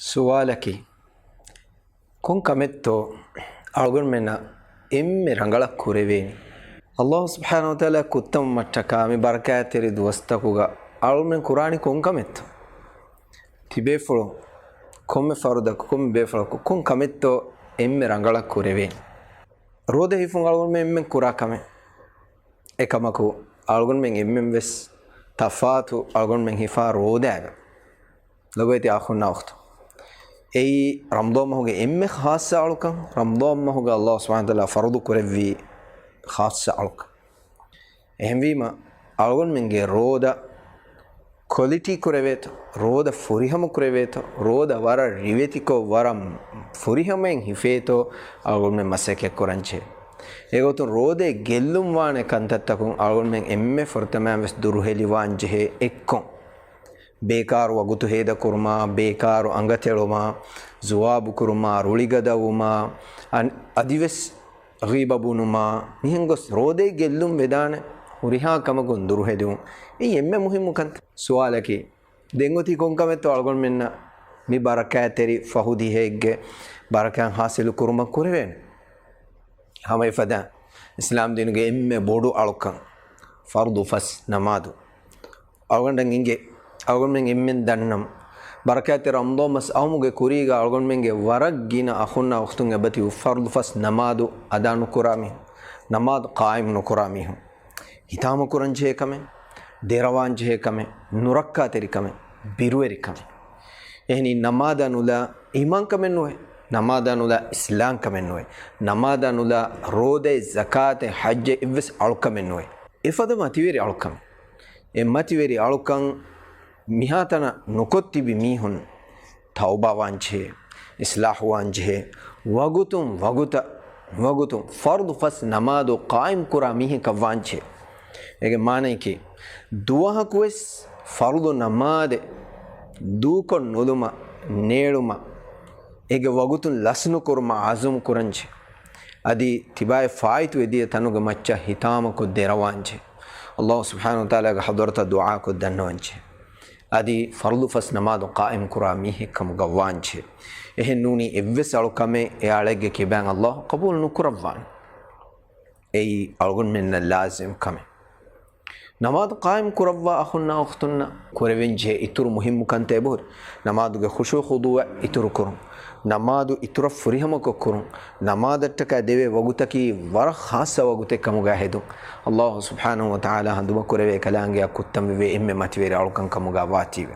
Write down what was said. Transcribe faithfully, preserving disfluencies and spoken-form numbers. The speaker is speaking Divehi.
ސުވާލަކީ، ކޮން ކަމެއްތޯ އަޅުގަނޑުމެންނަށް އެންމެ ރަނގަޅަށް ކުރެވޭނީ؟ އައްލާހު ސުބްޙާނަހު ވަތަޢާލާ ކުއްތަމަ މައްޗަކާ މި ބަރަކާތްތެރި ދުވަސްތަކުގަ އަޅުގަނޑުމެން ކުރާނީ ކޮން ކަމެއްތޯ؟ ތިބޭފުޅުން ކޮންމެ ފަރުދަކު، ކޮންމެ ބޭފުޅަކު ކޮން ކަމެއްތޯ އެންމެ ރަނގަޅަށް ކުރެވޭނީ؟ ރޯދަ ހިފުން އަޅުގަނޑުމެން އެންމެން ކުރާ ކަމެއް. އެކަމަކު، އަޅުގަނޑުމެން އެންމެން ވެސް ތަފާތު އަޅުގަނޑުމެން ހިފާ ރޯދައިގަ. ލޮބުވެތި އަޚުންނާ އުޚްތުން، އެއީ ރަމަޟާން މަހުގެ އެންމެ ޚާއްޞަ އަޅުކަން، ރަމަޟާން މަހުގަ އައްލާހު ސުބްޙާނަހު ވަތަޢާލާ ފަރުޟު ކުރެއްވި ޚާއްޞަ އަޅުކަން. އެހެންވީމަ، އަޅުގަނޑުމެންގެ ރޯދަ ކޮލިޓީ ކުރެވޭތޯ، ރޯދަ ފުރިހަމަ ކުރެވޭތޯ، ރޯދަ ވަރަށް ރިވެތިކޮށް ވަރަށް ފުރިހަމައިން ހިފޭތޯ، އަޅުގަނޑުމެން މަސައްކަތް ކުރަންޖެހޭ. އެގޮތުން ރޯދައި ގެއްލުން ވާނެ ކަންތައްތަކުން އަޅުގަނޑުމެން އެންމެ ފުރަތަމައިން ވެސް ދުރުހެލިވާންޖެހޭ. އެއްކޮށް، ބޭކާރު ވަގުތު ހޭދަކުރުމާ، ބޭކާރު އަނގަތެޅުމާ، ޒުވާބުކުރުމާ، ރުޅިގަދަވުމާ، އަން-، އަދިވެސް ޣީބަ ބުނުމާ، މިހެން ގޮސް ރޯދައި ގެއްލުން ވެދާނެ ހުރިހާ ކަމަކުން ދުރުހެލިވުން، އެއީ އެންމެ މުހިއްމު ކަންތައް. ސުވާލަކީ، ދެން އޮތީ ކޮން ކަމެއްތޯ އަޅުގަނޑުމެންނަށް މި ބަރަކާތްތެރި ފަހު ދިހައެއްގެ ބަރަކާތް ޙާޞިލު ކުރުމަށް ކުރެވޭނެ؟ ހަމަ އެފަދަ އިސްލާމް ދީނުގެ އެންމެ ބޮޑު އަޅުކަން، ފަރުޟު ފަސް ނަމާދު. އަޅުގަނޑަށް އިނގޭ، އަޅުގަނޑުމެން އެންމެން ދަންނަމު، ބަރަކާތްތެރި ރަމަޟާން މަސް އައުމުގެ ކުރީގަ އަޅުގަނޑުމެންގެ ވަރަށް ގިނަ އަޚުންނާ އުޚްތުން އެބަތިބި ފަރުޟު ފަސް ނަމާދު އަދާ ނުކުރާ މީހުން، ނަމާދު ޤާއިމް ނުކުރާ މީހުން، ހިތާމަ ކުރަންޖެހޭ ކަމެއް، ދެރަވާންޖެހޭ ކަމެއް، ނުރައްކާތެރި ކަމެއް، ބިރުވެރި ކަމެއް. އެހެނީ ނަމާދާ ނުލާ އީމާން ކަމެއް ނުވޭ، ނަމާދާ ނުލާ އިސްލާމް ކަމެއް ނުވޭ، ނަމާދާ ނުލާ ރޯދައެއް، ޒަކާތެއް، ޙައްޖެއް އެއްވެސް އަޅުކަމެއް ނުވޭ. އެފަދަ މަތިވެރި އަޅުކަމެއް. އެ މަތިވެރި އަޅުކަން މިހާތަނަށް ނުކޮށްތިބި މީހުން ތައުބާވާންޖެހޭ، އިސްލާޙުވާންޖެހޭ، ވަގުތުން ވަގުތަށް، ވަގުތުން ފަރުޟު ފަސް ނަމާދު ޤާއިމް ކުރާ މީހެއްކަށް ވާންޖެހޭ. އޭގެ މާނަޔަކީ، ދުވަހަކުވެސް ފަރުޟު ނަމާދެއް ދޫކޮށް ނުލުމަށް، ނޭޅުމަށް، އޭގެ ވަގުތުން ލަސްނުކުރުމަށް ޢަޒުމް ކުރަންޖެހޭ. އަދި ތިބާއެއް ފާއިތުވެ ދިޔަ ތަނުގެ މައްޗަށް ހިތާމަކޮށް ދެރަވާންޖެހޭ. އައްލާހު ސުބްޙާނަހު ވަތަޢާލާގެ ޙަޟްރަތަށް ދުޢާކޮށް ދަންނަވަންޖެހޭ. އަދި ފަރުޟު ފަސް ނަމާދު ޤާއިމް ކުރާ މީހެއް ކަމުގަ ވާންޖެހޭ. އެހެން ނޫނީ އެއްވެސް އަޅުކަމެއް އެއާޅެއްގެ ކިބައިން އައްލާހު ޤަބޫލު ނުކުރައްވާނެ. އެއީ އަޅުގަނޑުމެންނަށް ލާޒިމް ކަމެއް. ނަމާދު ޤާއިމް ކުރައްވާ އަޚުންނާ އުޚްތުންނަށް ކުރެވެންޖެހޭ އިތުރު މުހިއްމު ކަންތައް އެބަހުރި. ނަމާދުގެ ޚުޝޫޢު ޚުޟޫޢަތް އިތުރުކުރުން. ނަމާދު އިތުރަށް ފުރިހަމަކޮށް ކުރުން. ނަމާދަށްޓަކާ ދެވޭ ވަގުތަކީ ވަރަށް ޚާއްޞަ ވަގުތެއް ކަމުގަ ހެދުން. އައްލާހު ސުބްޙާނަހު ވަތަޢާލާ ހަނދުމަކުރެވޭ ކަލާނގެއަށް ކުއްތަންވެވޭ އެންމެ މަތިވެރި އަޅުކަން ކަމުގަ ވާތީވެ.